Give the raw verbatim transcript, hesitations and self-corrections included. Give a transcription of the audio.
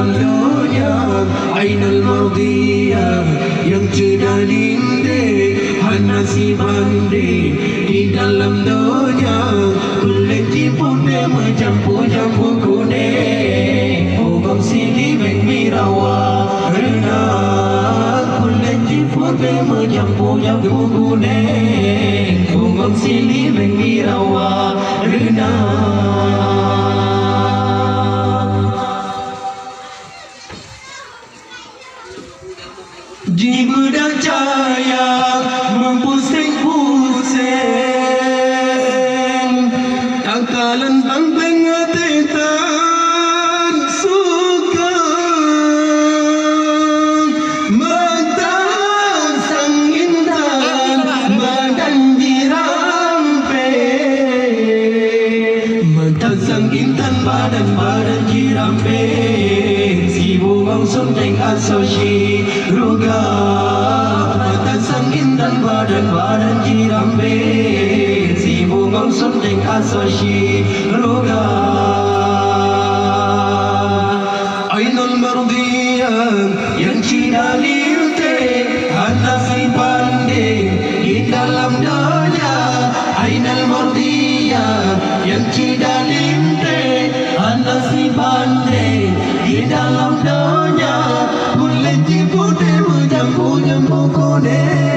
Donya Ainul Mardiyah nyang ceudah linté hana sibandéng di dalam donya. Kulét jih putéh meujampu-jampu kunéng, bungong silibeng mirah warna. Kulét jih putéh meujampu-jampu kunéng, bungong silibeng mirah warna. Jimeudah cahya meupuseng-puseng, takalon bang-bang até tan suka. Mata sang intan badan jirampé. Mata sang intan badan-badan jirampé, si bungong sunteng asoe syeuruga. Mata sang intan badan-badan jirampé, si bungong sunteng asoe syeuruga. Ainul Mardiyah nyang ceudah linté hana sibandéng di dalam donya. Ainul Mardiyah nyang ceudah linté hana sibandéng di dalam donya. Kulét jih putéh meujampu-jampu kunéng.